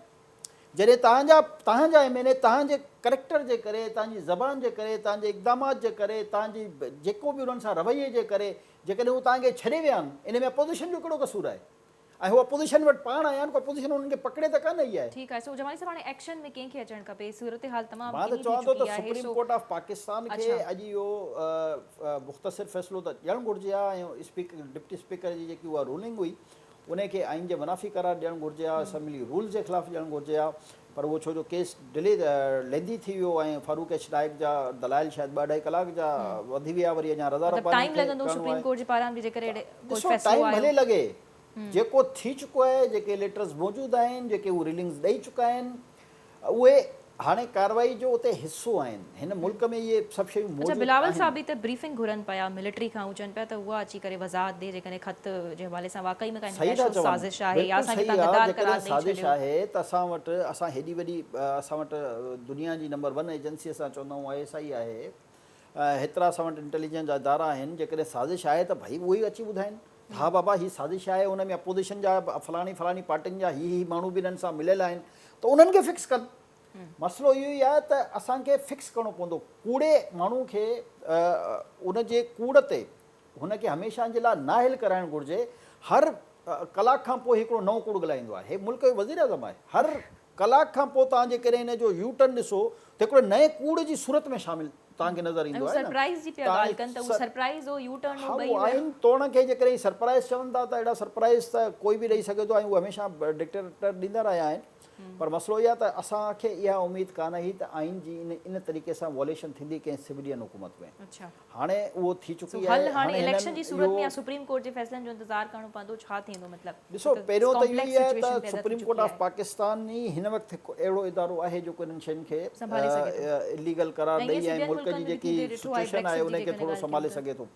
جڏهن توهان جا توهان جا ايم اين اي توهان جي ڪريڪٽر جي ڪري، توهان جي زبان جي ڪري، توهان جي اقدامات جي ڪري، توهان جي جيڪو به انهن سان رويي جي ڪري جيڪڏهن هو توهان کي ڇڏي ويا آهن ان ۾ اپوزيشن جو ڪهڙو قصور آهي ۽ هو اپوزيشن وٽ پاڻ آيا آهن ڪو اپوزيشن انهن کي پڪڙي ته ڪانه آئي آهي. ٺيڪ آهي سو جمالي صاحب هاڻي ايڪشن ۾ ڪنهن کي اچڻ کپي صورتحال تمام مان ته ڪني ٿي چوان ٿو چڪي ته آهي supreme so court of Pakistan کي اڇا. اڄ اهو مختصر فيصلو ته ڏيڻ گهرجي ها ۽ اسپيڪر ڊپٽي اسپيڪر جي جيڪي اها رولنگ هئي انهي کي آئين جي منافي قرار ڏيڻ گهرجي ها، اسيمبلي رولز جي خلاف ڏيڻ گهرجي ها پر اهو ڇو جو ڪيس ڊلي ليندي ٿي ويو ۽ فاروق ايڇ نائيڪ جا دلائل شايد ٻه اڍائي ڪلاڪ جا وڌي ويا وري اڃا رضا مطلب رباني ٽائيم کي لڳندو ڪرڻو سپريم آهي ڪورٽ جي پاران به جيڪڏهن اهڙي ڪو ڏسو فيصلو ٽائيم آيو. ڀلي لڳي جيڪو ٿي چڪو آهي جيڪي ليٽرز موجود آهن جيڪي هو ريلنگز ڏئي چڪا آهن اهي هاڻي ڪارروائي جو اتي حصو آهن. هن ملڪ ۾ اهي سڀ شيون اڇا موجود بلاول آهن. صاحب به ته بريفنگ گهرن پيا ملٽري کان هو چون پيا ته اها اچي ڪري وضاحت ڏي جيڪڏهن خط جي حوالي سان واقعي ۾ ڪا صحيح ٿا انٽرنيشنل چون سازش آهي يا بلڪل اسان کي صحيح تان آ غدار جيڪڏهن قرار ڏئي سازش ڇڏيو. آهي ته اسان وٽ اسان هيڏي وڏي اسان وٽ دنيا جي نمبر ون ايجنسي اسان چوندا آهيون I S I آهي هيترا اسان وٽ انٽيليجنس جا ادارا آهن جيڪڏهن سازش آهي ته ڀئي اهي ئي اچي ٻڌائين ته ها بابا هي سازش آهي ان ۾ اپوزيشن جا فلاڻي فلاڻي پارٽين جا هي هي ماڻهو به انهن سان مليل آهن ته انهن کي فڪس ڪن. مسئلو اهو ئي آهي ته اسان کي فڪس ڪرڻو پوندو ڪوڙي ماڻهو کي ان جي ڪوڙ تي هن کي هميشه جي لاء نااهل ڪرائڻ گهرجي هر ڪلاڪ کان پوء هڪڙو نئون ڪوڙ ڳالهائيندو آهي هي ملڪ جو وزيراعظم آهي هر ڪلاڪ کان پوء توهان جيڪڏهن هن جو يو ٽرن ڏسو ته هڪڙو نئين ڪوڙ جي صورت ۾ شامل توهان کي نظر ۽ ايندو هو آهي نه سرپرائز جي پيا ڳالهه ڪن ته هو سرپرائز هو يو ٽرن هو ها ٻئي اهو هيا. آئين ٽوڙڻ کي جيڪڏهن سرپرائز چون ٿا ته اهڙا سرپرائز ته ڪوئي به ڏئي سگهي ٿو ۽ اهو هميشه ڊڪٽيٽر ڏيندا رهيا آهن پر مسئلو اهو آهي ته اسان کي اها اميد ڪانه هئي ته آئين جي ان طريقي سان ووليشن ٿيندي ڪنهن سولين حڪومت ۾ اڇا هاڻي اهو ٿي سو چڪي حل آهي هاڻي هاڻي اليڪشن هنن جي صورت ۾ اهو يا سپريم ڪورٽ جي فيصلن جو انتظار ڪرڻو پوندو ڇا ٿيندو مطلب ڏسو ڇو ته پهريون ته اهو ڪامپليڪس ئي آهي سچويشن ته پيدا ٿي سپريم چڪي ڪورٽ آف آهي. پاڪستان ئي هن وقت هڪ اهڙو ادارو آهي جيڪو انهن شين کي سنڀالي سگهي ٿو اليگل قرار ۽ ائين ڏئي ۽ ٻين ملڪ ملڪن جي ۾ به جيڪي ٿيندي ڏٺو آهي سچويشن آهي بريڪسٽ جي ان کي جيڪڏهن ٿورو ڳالهه ڪيون سنڀالي ته سگهي ٿو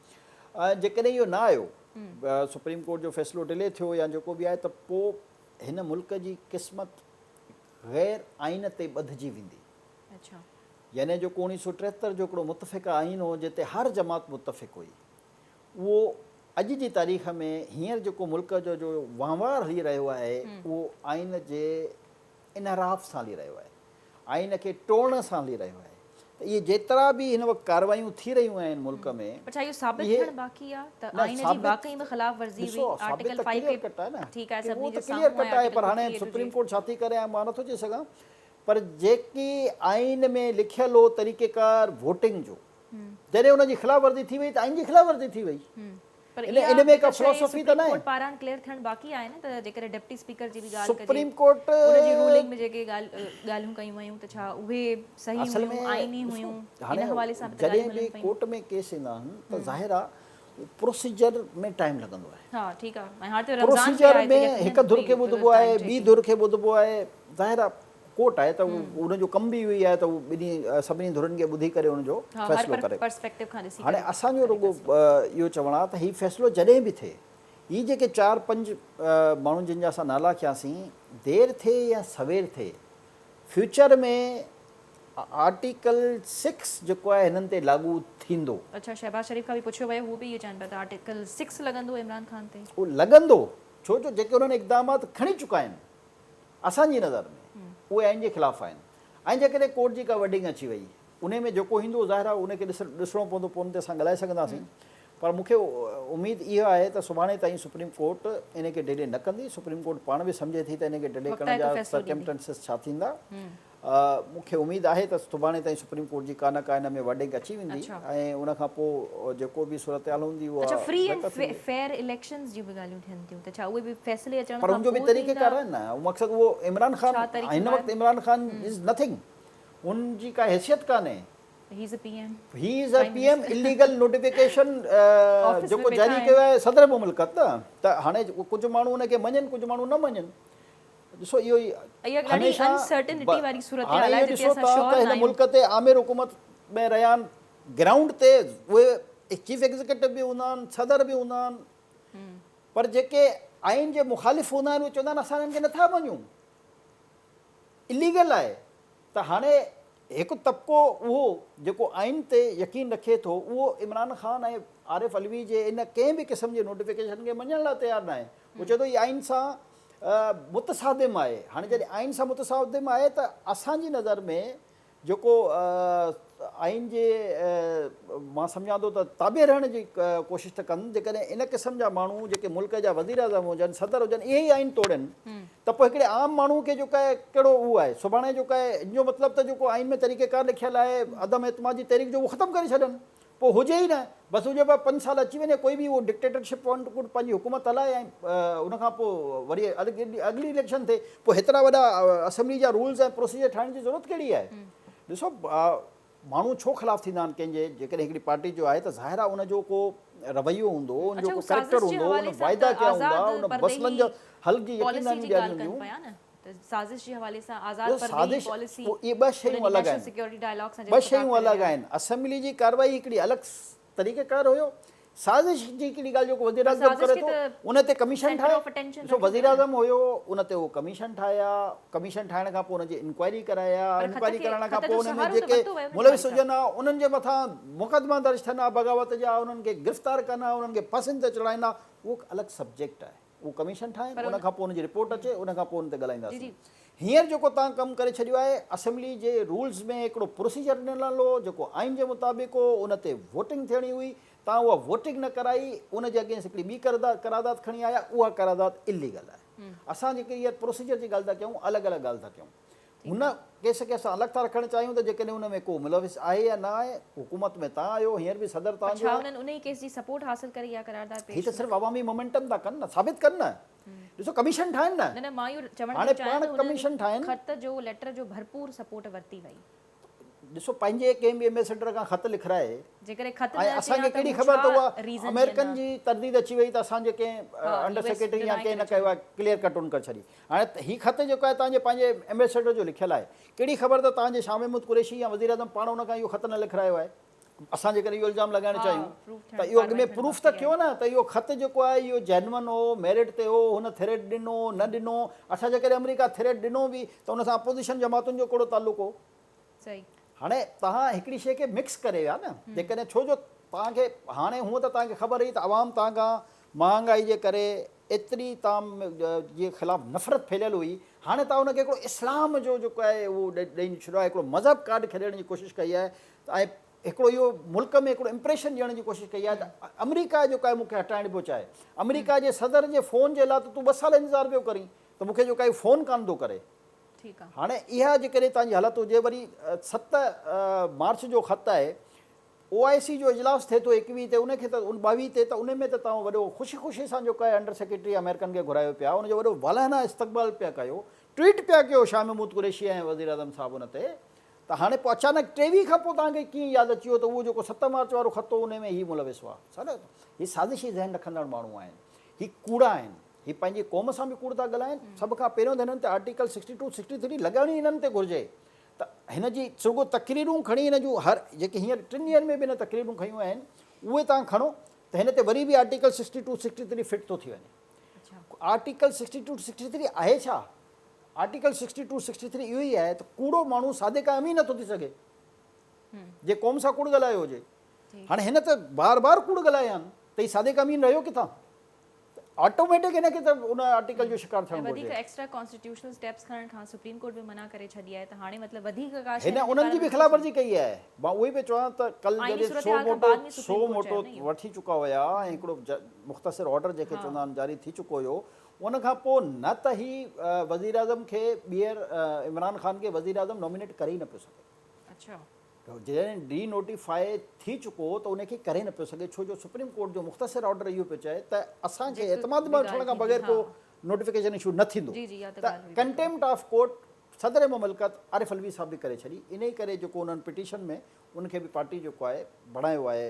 جيڪڏهن اهو نه آيو سپريم ڪورٽ جو فيصلو ڊلي ٿيو يا جيڪو به آهي ته پوء هن ملڪ جي قسمت غير آئين تي ٻڌجي ويندي. اڇا. يعني جيڪو اوڻيهه سو 73 جو هڪڙو متفقه آئين هو جنهن تي هر جماعت متفق هئي اهو اڄ جي تاريخ ۾ هينئر جيڪو ملڪ جو جو وهنوار هلي رهيو آهي اهو آئين جي انحراف سان هلي رهيو آهي آئين کي ٽوڙڻ سان هلي رهيو آهي ته اهي جيترا به هن وقت ڪارروايون ٿي رهيون آهن ملڪ ۾ پر ڇا اهو ثابت اهي ٿيڻ باقي آهي ته نه آئين جي ثابت واقعي ۾ خلاف ورزي هئي ڏسو ثابت آرٽيڪل ته 5 ڪليئر کي ڪٽ آهي نه ٺيڪ آهي اهو سڀني ته جي ڪليئر سامهون ڪٽ آهي آهي پر آرٽيڪل هاڻي 58 جي سپريم ڪورٽ ڇا ٿي ڪري مان نٿو چئي سگهان پر جيڪي آئين ۾ لکيل هو طريقيڪار ووٽنگ جو جڏهن ان جي خلاف ورزي ٿي وئي ته آئين جي خلاف ورزي ٿي وئي پر ان اها ان ۾ به ڪا ته شيء فلاسافي ته سپريم ناهي ڪورٽ پاران ڪليئر ٿيڻ باقي آهي نه ته جيڪڏهن ڊپٽي اسپيڪر جي به ڳالهه ڪجي سپريم ڪورٽ ان جي رولنگ ۾ جيڪي ڳالهيون ڪيون ويون ته ڇا اهي صحيح اصل هيون ۾ آئيني ڏسو هيون ان هاڻي حوالي سان به ته جڏهن ڳالهيون به هلن پيون ڪورٽ ۾ ڪيس ايندا آهن ته ظاهر آهي پروسيجر ۾ ٽائيم لڳندو آهي ها ٺيڪ آهي ۽ هاڻي ته رمضان به پروسيجر آهي ته ۾ يقينن هڪ ڌر کي ڀئي ٻڌبو آهي ٽائيم ٻي ٽيڪنگ ڌر کي ٻڌبو آهي ظاهر آهي ڪورٽ آهي ته ان جو ڪم به اهو ئي آهي ته هو ٻنهي سڀني ڌرين کي ٻڌي ڪري ان جو فيصلو ڪري. هاڻي اسان جو رڳو اهو چوڻ آهي ته هي فيصلو جڏهن به ٿئي هي جيڪي چار پنج ماڻهو جن جا اسان نالا کياسين دير ٿئي يا سوير ٿئي فيوچر ۾ آرٽيڪل سڪس جيڪو آهي هنن تي لاڳو ٿيندو. اڇا شهباز شريف کان به پڇيو ويو هو به اهو چون پيا ته آرٽيڪل سڪس لڳندو عمران خان تي. اهو لڳندو ڇو جو جيڪي انهن اقدامات کڻي چڪا آهن اسان جي نظر ۾ اهي آئين جي خلاف آهن ۽ جيڪڏهن ڪورٽ جي ڪا ورڊنگ اچي وئي انهي ۾ جيڪو ايندو ظاهر آهي ان کي ڏسڻو پوندو پوء ان تي اسان ڳالهائي سگهنداسين پر مون کي اميد اها آهي ته سڀاڻي تائين سپريم ڪورٽ ان کي ڊلي نه ڪندي سپريم ڪورٽ پاڻ به سمجهي ٿي ته ان کي ڊلي ڪرڻ جا سرڪمٽنسز ڇا ٿيندا مون کي اميد آهي ته سڀاڻي تائين سپريم ڪورٽ جي ڪا نه ڪا ان ۾ ورڊنگ اچي ويندي ۽ ان کان پوء جيڪو به صورتحال هوندي اها اڇا فري اينڊ بهتر ٿيندي. فيئر اليڪشنز جون به ڳالهيون ٿين ٿيون ته ڇا اهي به فيصلي اچڻ پر کان ان جو به پوء طريقه ٿيندا؟ ڪار آهي نه مقصد اهو عمران خان ڇا طريقه هن ڪار؟ وقت عمران خان از نٿنگ ان جي ڪا حيثيت ڪانهي. He is a P M. He is a P M illegal notification office ۾ جيڪو ويٺا جاري آهن. ڪيو آهي صدر مملڪت نه ته هاڻي ڪجهه ماڻهو ان کي مڃن ڪجهه ماڻهو نه مڃن. ڏسو اهو ئي اها ڏاڍي هميشه انسرٽنٽي واري صورتحال هاڻي آهي اهو جتي ڏسو اسان ٿا شور ته نه هن آهيون. ملڪ تي آمر حڪومت ۾ رهيا آهن گرائونڊ تي اهي چيف ايگزيڪيٽو به هوندا آهن صدر به هوندا آهن پر جيڪي آئين جي مخالف هوندا آهن اهي چوندا آهن اسان هنن کي نٿا مڃون اليگل آهي ته هاڻي هڪ طبقو اهو جيڪو آئين تي يقين رکي ٿو اهو عمران خان ۽ عارف علوي جي ان ڪنهن به قسم جي نوٽيفڪيشن کي مڃڻ لاء تيار ناهي. هو چئي ٿو هي آئين سان متصادم آهي. هاڻي جڏهن آئين سان متصادم آهي ته اسان جي نظر ۾ جيڪو آئين جي مان سمجهان ٿو ته تابع رهڻ جي ڪوشش ته ڪن، جيڪڏهن ان قسم جا ماڻهو جيڪي ملڪ جا وزيراعظم هجن، صدر هجن، اهي ئي آئين ٽوڙين ته پوء هڪڙي عام ماڻهو کي جيڪو آهي ڪهڙو اهو آهي سڀاڻي جيڪو آهي ان جو مطلب ته جيڪو آئين ۾ طريقيڪار لکيل آهي عدم اعتماد جي تحريڪ جو اهو ختم ڪري ڇڏن پوء هجي ئي نه، بس هجي پر پنج سال اچي وڃي ڪوئي به اهو ڊڪٽيٽرشپ وانگر پنهنجي حڪومت هلائي ۽ ان کان پوء وري اڳلي اليڪشن ٿئي، پوء هيترا وڏا اسيمبلي جا رولز ۽ پروسيجر ٺاهڻ جي ضرورت ڪهڙي آهي؟ ڏسو ماڻهو ڇو خلاف ٿيندا آهن ڪنهن جي، جيڪڏهن هڪڙي پارٽي جو آهي ته ظاهر آهي ان جو ڪو رويو هوندو، ان جو ڪو ڪريڪٽر هوندو، ان واعدا ڪيا هوندا، ان مسئلن جا حل جي يقين دهانيون ڏياريون هونديون. ته سازش جي حوالي سان آزاد پرڏيهي پاليسي اهي ٻه شيون الڳ آهن، ٻه شيون الڳ آهن، اسيمبلي جي ڪارروائي هڪڙي الڳ طريقه ڪار هيو، سازش جي هڪڙي ڳالهه جيڪو وزيراعظم ڪري ٿو ان تي ڪميشن ٺاهي، ڏسو وزيراعظم هيو ان تي اهو ڪميشن ٺاهيا، ڪميشن ٺاهڻ کان پوء ان جي انڪوائري ڪرايا، انڪوائري ڪرائڻ کان پوء ان ۾ جيڪي ملوث هجن ها انهن جي مٿان مقدما درج ٿين ها بغاوت جا، انهن کي گرفتار ڪن ها، انهن کي ڦاسين تي چڙهائين ها، اهو هڪ الڳ سبجيڪٽ آهي. اهو ڪميشن ٺاهين ان کان پوء ان جي رپورٽ اچي ان کان پوء ان تي ڳالهائينداسين. هينئر جيڪو توهان ڪم ڪري ڇڏيو آهي اسيمبلي جي رولز ۾ هڪڙو پروسيجر ڏنل هو جيڪو آئين جي مطابق هو ان تي ووٽنگ ٿيڻي هئي توهان اها ووٽنگ نه ڪرائي ان جي اگينسٽ هڪڙي ٻي قرارداد کڻي آيا اها قرارداد اليگل آهي. اسان جيڪي هينئر پروسيجر جي ڳالهه ٿا ڪيون الڳ الڳ ڳالهه ٿا ڪيون. هن ڪيس کي اسان الڳ ٿا رکڻ چاهيون ته جيڪڏهن ان ۾ ڪو ملوث آهي يا نه آهي، حڪومت ۾ توهان آهيو، هينئر به صدر توهان جو آهي. پر ڇا انهن انهي ڪيس جي سپورٽ حاصل ڪري اها قرارداد پيش هي ته صرف عوامي مومينٽم ٿا ڪن نه، ثابت ڪن نه، ڏسو ڪميشن ٺاهن نه. نه نه مان اهو چوڻ ٿي چاهيان ته هنن خط جو ليٽر جو ڀرپور سپورٽ ورتي وئي. ڏسو پنهنجي ڪنهن به ايمبيسيڊر کان خط لکرائي جيڪڏهن خط نه ۽ اچي اسان ها کي ته ڪهڙي هو خبر ته ڇا اها ريزن ڏين آمريڪن ها. جي ترديد اچي وئي ته اسان جي ڪنهن ها انڊر يو ايس سيڪريٽري يا ڊنائي ڪنهن ڪري نه ڪيو ڇڏي. آهي ڪليئر ڪٽ ان ڪري ڇڏي هاڻي هي خط جيڪو آهي توهان جي پنهنجي ايمبيسيڊر جو لکيل آهي ڪهڙي خبر ته توهان جي شاهه محمود قريشي يا وزيراعظم پاڻ ان کان اهو خط نه لکرايو آهي اسان جيڪڏهن اهو الزام لڳائڻ ها چاهيون پروف ته ٿيڻ اهو اڳ ڪارروائي ۾ ٿيڻ پروف ته باقي ڪيو آهي. نه ته اهو خط جيڪو آهي اهو جينون هو ميرٽ تي هو هن ٿريٽ ڏنو نه ڏنو اڇا جيڪڏهن آمريڪا ٿريٽ ڏنو به ته ان سان اپوزيشن جماعتن جو ڪهڙو تعلق هو. صحيح. هاڻي توهان هڪڙي شيء کي مڪس ڪري ويا نه جيڪڏهن ڇو جو توهان کي هاڻي هونء ته توهان کي خبر هئي ته عوام توهان کان مهانگائي جي ڪري ايتري توهان جي خلاف نفرت ڦهليل هئي هاڻي توهان ان کي هڪڙو اسلام جو جيڪو آهي اهو ڏئي ڇڏيو آهي هڪڙو مذهب ڪارڊ کيڏڻ جي ڪوشش ڪئي آهي ۽ هڪڙو اهو ملڪ ۾ هڪڙو امپريشن ڏيڻ جي ڪوشش ڪئي آهي ته آمريڪا جيڪو آهي مون کي هٽائڻ پيو چاهي آمريڪا جي صدر جي فون جي لاء ته تون ٻه سال انتظار پيو ڪرين ته مون کي جيڪو آهي فون ڪانه ٿو ڪري. ٺيڪ آ. هاڻي اها جيڪڏهن توهان جي حالت هجي وري 7 مارچ جو خط آهي او آء سي جو اجلاس ٿئي ٿو 21 تي ان کي ته 22 تي ته ان ۾ ته توهان وڏو خوشي خوشي سان جيڪو آهي انڊر سيڪريٽري آمريڪن کي گهرايو پيا ان جو وڏو والهانه استقبال پيا ڪيو ٽوئيٽ پيا ڪيو شاهه محمود قريشي ۽ وزيراعظم صاحب ان تي ته هاڻي پوء اچانڪ 23 کان پوء توهان کي ڪيئن ياد اچي ويو ته اهو جيڪو 7 مارچ وارو خط هو ان ۾ هي ملوث هئا سر هي سازشي ذهن رکندڙ ماڻهو آهن هي ڪوڙا آهن هي پنهنجي قوم سان به ڪوڙ ٿا ڳالهائين، سڀ کان پهريون ته هنن تي article sixty two, sixty three لڳائڻ ئي هنن تي گهرجي ته هن جي رڳو تقريرون کڻي هن جون هر جيڪي هينئر ٽن ڏينهن ۾ به هن تقريرون کنيون آهن اهي توهان کڻو ته هن تي وري به article sixty two, sixty three fit ٿو ٿي وڃي. Article sixty two, sixty three آهي ڇا؟ Article sixty two, sixty three اهو ئي آهي ته ڪوڙو ماڻهو صادق ۽ امين نٿو ٿي سگهي جي قوم سان ڪوڙ ڳالهايو هجي. هاڻي هن ته بار بار ڪوڙ ڳالهايا آهن ته هي صادق امين رهيو ڪٿان؟ آٽوميٽڪ هن کي ته ان آرٽيڪل جو شڪار ٿيڻ ۽ گهرجي. وڌيڪ ايڪسٽرا ڪانسٽيٽيوشنل اسٽيپس کڻڻ کان سپريم ڪورٽ به منع ڪري ڇڏي آهي ته هاڻي مطلب وڌيڪ ڪا شيء هن هن جي انهن جي پاران به نٿي خلاف اچي. ورزي ڪئي آهي. مان اهو ئي پيو چوان ته ڪل آئيني جڏهن سو صورتحال کان موٽو بعد ۾ سو سپريم ڪورٽ موٽو چيو نه اهو. وٺي چڪا هيا ۽ هڪڙو مختصر آرڊر جنهن کي چوندا آهن جاري ٿي چڪو هيو ان کان پوء نه ته هي وزيراعظم کي ٻيهر عمران خان کي وزيراعظم نامينيٽ ڪري ئي نه پيو سگهي. اڇا. جڏهن ڊي نوٽيفاء ٿي چڪو هو ته ان کي ڪري نه پيو سگهي ڇو جو سپريم ڪورٽ جو مختصر آرڊر اهو پيو چئي ته اسان کي جيڪو اعتماد به ۾ ڳالهه وٺڻ کان ٿيندي بغير ها ڪو نوٽيفڪيشن اشو نه ٿيندو جي جي اها ته ته ڳالهه هئي بلڪل. ڪنٽيمپٽ آف ڪورٽ صدر مملڪت عارف علوي صاحب به ڪري ڇڏي انهي ڪري جيڪو انهن پٽيشن ۾ ان کي به پارٽي جيڪو آهي بڻايو آهي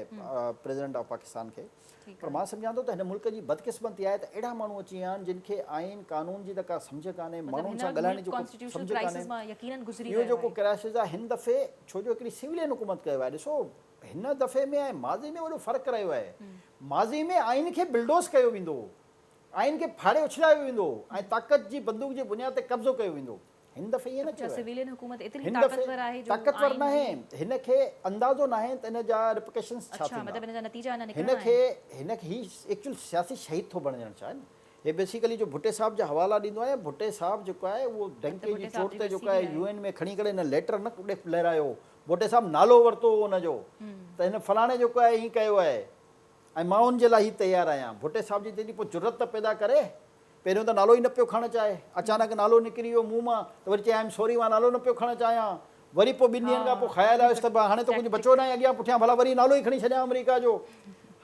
پريزيڊنٽ آف پاڪستان کي ٺيڪ پر آهي. مان سمجهان ٿو ته هن ملڪ جي بدقسمتي آهي ته اهڙا ماڻهو اچي ويا آهن جن کي آئين قانون جي ته ڪا سمجهه ڪانهي مطلب ماڻهن هن سان وقت ڳالهائڻ ملڪ جي ڪو ڪانسٽيٽيوشنل سمجهه ڪرائسس ڪانهي مان يقينن گذري اهو رهيو جيڪو آهي. ڪرائسس آهي هن دفعي ڇو جو هڪڙي سولين حڪومت ڪيو آهي ڏسو هن دفعي ۾ ۽ ماضي ۾ وڏو فرق رهيو آهي ماضي ۾ آئين کي بلڊوز ڪيو ويندو هو آئين کي ڦاڙي اڇلايو ويندو هو ۽ طاقت جي بندوق جي بنياد تي قبضو ڪيو ويندو هو هن دفعي ائين نه ڇا ٿيو آهي. سويلين حڪومت ايتري هن دفعي طاقتور آهي جو طاقتور آئين ناهي جي هن کي اندازو ناهي ته ان جا ريپرڪشنز ڇا اڇا ٿيندا. مطلب ان جا نتيجا اڃا هن نڪرڻا کي آهن. هن کي هي ايڪچوئل سياسي شهيد ٿو بڻجڻ چاهي نه. هي بيسيڪلي جو ڀٽي صاحب جا حوالا ڏيندو آهي ڀٽي صاحب جيڪو آهي اهو ڊنڪي جي چوٽ تي جيڪو آهي يو اين ۾ کڻي ڪري هن ليٽر نه ڪڏهن لهرايو هو ڀٽي صاحب نالو ورتو هو ان جو ته هن فلاڻي جيڪو آهي هي ڪيو آهي ۽ مان ان جي لاء هي تيار آهيان ڀٽي صاحب جي تيڏي پوء جرئت ته پيدا ڪري پهريون ته نالو ئي نه پيو کڻڻ چاهي اچانڪ نالو نڪري ويو منهن مان ته وري چيائين I am sorry مان نالو نه پيو کڻڻ چاهيان وري پوء ٻن ڏينهن کان پوء خيال آيس ته هاڻي ته ڪجهه بچو ناهي اڳيان پٺيان ڀلا وري نالو ئي کڻي ڇڏيان آمريڪا جو.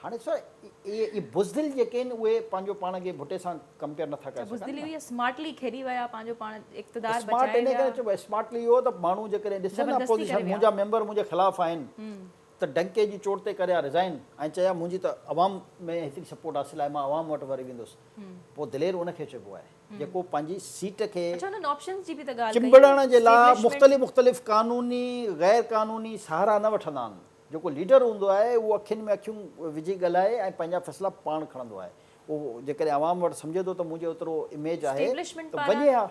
هاڻي ڏسو اهي بزدل جيڪي آهن اهي پنهنجو پاڻ کي ڀٽي سان ڪمپيئر نٿا ڪري سگهن. بزدلي هئي يا سمارٽلي کيڏي ويا پنهنجو پاڻ اقتدار اسمارٽ بچائي انهي ويا. ڪري چئبو آهي اسمارٽلي اهو ته ماڻهو جيڪڏهن ڏسن زبردستي اپوزيشن ڪري ويا. منهنجا ميمبر منهنجي خلاف آهن ته ڊنڪي جي چوٽ تي ڪري ها ريزائن ۽ چئي ها منهنجي ته عوام ۾ هيتري سپورٽ حاصل آهي مان عوام وٽ وري ويندس پوء دلير ان کي چئبو آهي. جيڪو پنهنجي سيٽ کي اڇا انهن آپشنز جي به ته ڳالهه ڪئي چنبڙڻ جي لاء مختلف مختلف قانوني غير قانوني سهارا نه وٺندا آهن. جيڪو ليڊر هوندو آهي اهو اکين ۾ اکيون وجهي ڳالهائي ۽ پنهنجا فيصلا پاڻ کڻندو آهي. اهو جيڪڏهن عوام وٽ سمجهي ٿو ته منهنجي اوترو اميج آهي ته وڃي ها.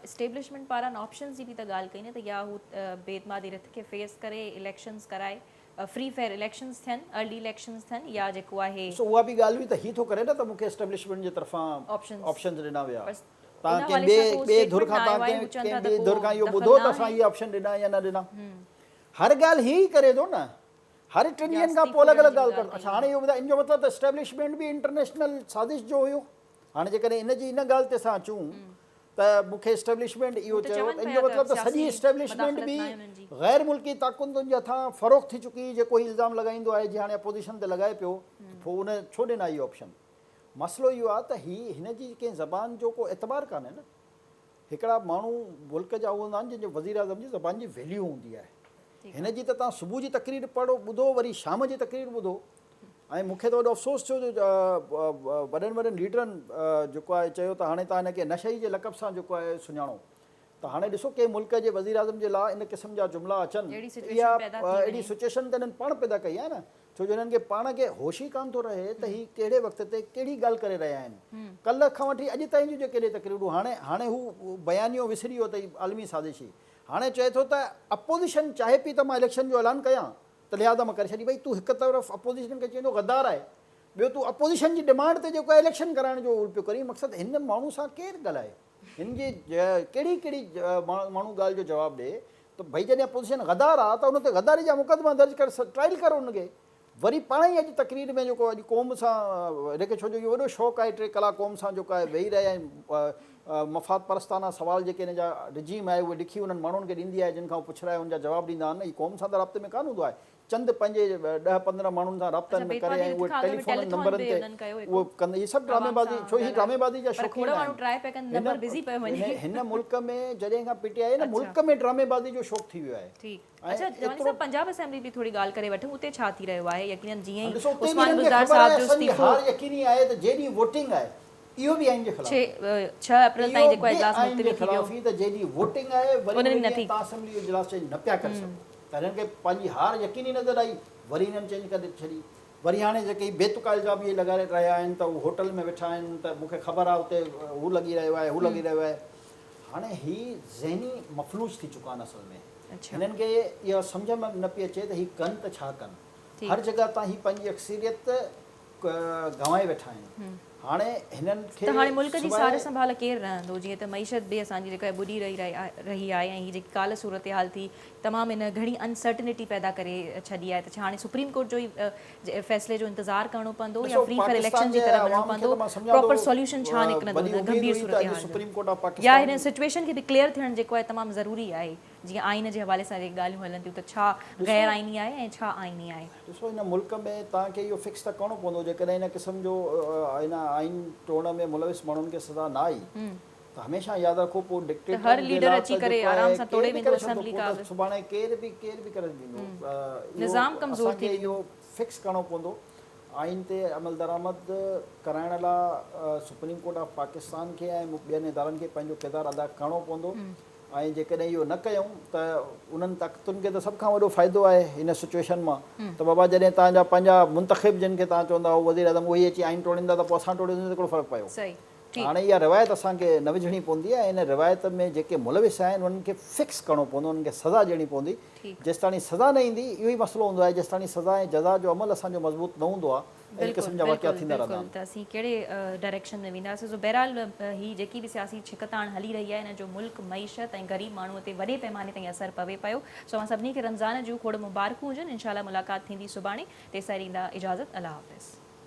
اسٽيبلشمينٽ پاران آپشنز جي به ته ڳالهه ڪئي نه ته يا هو بي اعتمادي رٿ کي فيس ڪري اليڪشنز ڪرائي فري فيئر اليڪشنز ٿين، ارلي اليڪشنز ٿين يا جيڪو آهي. ڏسو اها به ڳالهه هئي ته هي ٿو ڪري نه ته مون کي اسٽيبلشمينٽ جي طرفان آپشنز ڏنا ويا. توهان ڪنهن ٻئي ٻئي ڌر کان توهان ڪنهن ٻئي ڌر کان اهو ٻڌو ته اسان اهي آپشن ڏنا يا نه ڏنا. هر ڳالهه هي ئي ڪري ٿو نه. هر ٽن ڏينهن کان پوء الڳ الڳ ڳالهه ڪري ٿو. اڇا هاڻي اهو ٻڌاء ان جو مطلب ته اسٽيبلشمينٽ به انٽرنيشنل سازش جو هيو. هاڻي جيڪڏهن ان جي ان ڳالهه تي اسان اچون ته مون کي اسٽيبلشمينٽ اهو چيو ته ان جو مطلب ته سڄي اسٽيبلشمينٽ به غير ملڪي طاقتن جي هٿان فروخت ٿي چڪي هئي جيڪو هي الزام لڳائيندو آهي جي هاڻي اپوزيشن تي لڳائي پيو ته پوء ان ڇو ڏنا اهي آپشن مسئلو اهو آهي ته هي هن جي ڪنهن زبان جو ڪو اعتبار ڪانهي نه هڪڙا ماڻهو ملڪ جا هوندا آهن جن جو وزيراعظم جي زبان جي ويليو هوندي آهي هن جي ته تان صبح جي تقرير پڙهو ٻڌو وري شام جي تقرير ٻڌو ۽ مون کي ته وڏو افسوس ٿيو جو وڏن وڏن ليڊرن جيڪو آهي چيو ته هاڻي توهان هن کي نشئي جي لقب سان جيڪو آهي سڃاڻو ته هاڻي ڏسو ڪنهن ملڪ جي وزيراعظم جي لاء ان قسم جا جملا اچن ته اها اهڙي سچويشن ته هنن پاڻ پيدا ڪئي آهي نه ڇو جو هنن کي پاڻ کي هوش ئي ڪانه ٿو رهي ته هي ڪهڙي وقت تي ڪهڙي ڳالهه ڪري رهيا آهن ڪلهه کان وٺي اڄ تائين جون جيڪي تقريرون هاڻي هاڻي هو بيانيو وسري ويو ته هي عالمي سازش هئي هاڻي چئي ٿو ته اپوزيشن چاهي پئي ته مان اليڪشن جو اعلان ڪيان ته لهٰذا مان ڪري ڇڏي ڀئي تون هڪ طرف اپوزيشن کي چئين ٿو غدار آهي ٻيو تون اپوزيشن جي ڊمانڊ تي جيڪو آهي اليڪشن ڪرائڻ جو پيو ڪرين مقصد هن ماڻهو سان ڪير ڳالهائي هن جي ڪهڙي ڪهڙي ماڻهو ڳالهه جو جواب ڏي ته ڀئي جڏهن اپوزيشن غدار آ ته ان تي غداري جا مقدما درج ڪر ٽرائل ڪر ان کي وري پاڻ ئي اڄ تقرير ۾ جيڪو اڄ قوم سان هن کي ڇو جو اهو وڏو شوق آهي ٽي ڪلاڪ قوم سان جيڪو آهي ويهي رهي ۽ مفاد پرستانه سوال جيڪي هن جا رجيم آهي اهي لکي انهن ماڻهن کي ڏيندي آهي جن کان هو پڇرائي ان جا جواب ڏيندا آهن هي قوم سان ته رابطي ۾ ڪانه هوندو آهي چند پنهنجي ڏهه 15 ماڻهن سان رابطن ۾ ڪري ۽ اهي ٽيليفونن نمبرن تي اهو ڪندا هي سڀ ڊرامي بازي ڇو هي ڊرامي بازي جا شوقين آهن هن ملڪ ۾ جڏهن کان پي ٽي آء آئي نه ملڪ ۾ ڊرامي بازي جو شوق ٿي ويو آهي. اڇا جواني صاحب پنجاب اسيمبلي به ٿوري ڳالهه ڪري وٺون اتي ڇا ٿي رهيو آهي يقينن جيئن ئي ڏسو اتي به عثمان هنن کي بزدار خبر صاحب آهي جو اسان جي استعيفو هار يقيني آهي ته جي ڏينهن ووٽنگ آهي اهو به آئين جي خلاف آهي 6 اپريل تائين اهو جيڪو به اجلاس آئين جي ملتوي ٿي ويو خلاف هي ته جي ڏينهن ووٽنگ آهي وري ان ان ڏينهن نه ڏينهن ٿي تان اسيمبلي جو اجلاس چينج نه پيا ڪري سگهو ته هنن کي پنهنجي هار يقيني نظر آئي وري هنن چينج ڪري ڇڏي وري هاڻي جيڪي هي بي تڪا الزام اهي لڳائي رهيا آهن ته هو هوٽل ۾ ويٺا آهن ته مون کي خبر آهي اتي هو لڳي رهيو آهي هو لڳي رهيو آهي هاڻي هي ذهني مفلوج ٿي چڪا آهن اصل ۾ هنن کي اها سمجهه ۾ نه پئي اچي ته هي ڪن ته ڇا ڪن. هر جڳهه تان هي پنهنجي اڪثريت گنوائي ويٺا آهن. هاڻي هنن کي ته هاڻي ملڪ جي سواء. سار سنڀال ڪير رهندو؟ جيئن ته معيشت به اسان جي جيڪا ٻڏي رهي رهي آهي ۽ هي جيڪي ڪالهه صورتحال ٿي تمام هن گهڻي انسرٽنٽي پيدا ڪري ڇڏي آهي ته ڇا هاڻي سپريم ڪورٽ جو ئي فيصلي جو انتظار ڪرڻو پوندو يا ڏسو فري فيئر پاڪستان اليڪشن جي جي طرف وڃڻو عوام کي پوندو ته مان سمجهان ٿو پراپر سوليوشن ڇا نڪرندو وڏي هن اميد گنڀير هئي ته اڄ صورتحال جو سپريم ڪورٽ آف يا پاڪستان هن سچويشن کي به ڪليئر ٿيڻ جيڪو آهي تمام ضروري آهي. جيئن آئين جي حوالي سان جيڪي ڳالهيون هلن ٿيون ته ڇا ڏسو غير آئيني آهي ۽ ڇا آئيني آهي. ڏسو هن ملڪ ۾ توهان کي اهو فڪس ته ڪرڻو پوندو جيڪڏهن ان قسم جو هن آئين ٽوڙڻ ۾ ملوث ماڻهن کي سزا نه آئي ته هميشه ياد رکو پوء ته هر ڊڪٽيٽرن جي ليڊر لاء اچي ته ڪري جيڪو آرام آهي سان ڪير توڙي به ويندو ڪري ڇڏندو اسيمبلي پوء ڪا ته به. سڀاڻي ڪير به ڪير به ڪري ڏيندو اهو نظام ڪمزور اسان ٿي کي ويندو. اهو فڪس ڪرڻو پوندو آئين تي عملدرآمد ڪرائڻ لاء سپريم ڪورٽ آف پاڪستان کي ۽ ٻين ادارن کي پنهنجو ڪردار ادا ڪرڻو پوندو ۽ جيڪڏهن اهو نه ڪيون ته انهن طاقتن کي ته سڀ کان وڏو فائدو آهي هن سچوئيشن مان ته بابا جڏهن توهان جا پنهنجا منتخب جن کي توهان چوندا هئو وزير اعظم اهي ئي اچي آئين ٽوڙيندا ته پوء اسان ٽوڙينداسين ته ڪهڙو فرق پيو. هاڻي اها روايت اسان کي نه وجهڻي پوندي ۽ ان روايت ۾ جيڪي ملوث آهن انهن کي فڪس ڪرڻو پوندو انهن کي سزا ڏيڻي پوندي جيستاڻي سزا نه ايندي اهو ئي مسئلو هوندو آهي جيستاڻي سزا ۽ جزا جو عمل اسان جو مضبوط نه هوندو آهي اهڙي قسم جا واقعا ٿيندا رهندا آهن. ته اسين ڪهڙي ڊائريڪشن ۾ وينداسين. سو بهرحال هي جيڪي به سياسي ڇڪتاڻ هلي رهي آهي ان جو ملڪ، معيشت ۽ غريب ماڻهو تي وڏي پيماني تائين اثر پوي پيو. سو اوهان سڀني کي رمضان جون کوڙ مبارڪون هجن. انشاء الله ملاقات ٿيندي سڀاڻي. تيستائين ڏيندا اجازت. الله حافظ.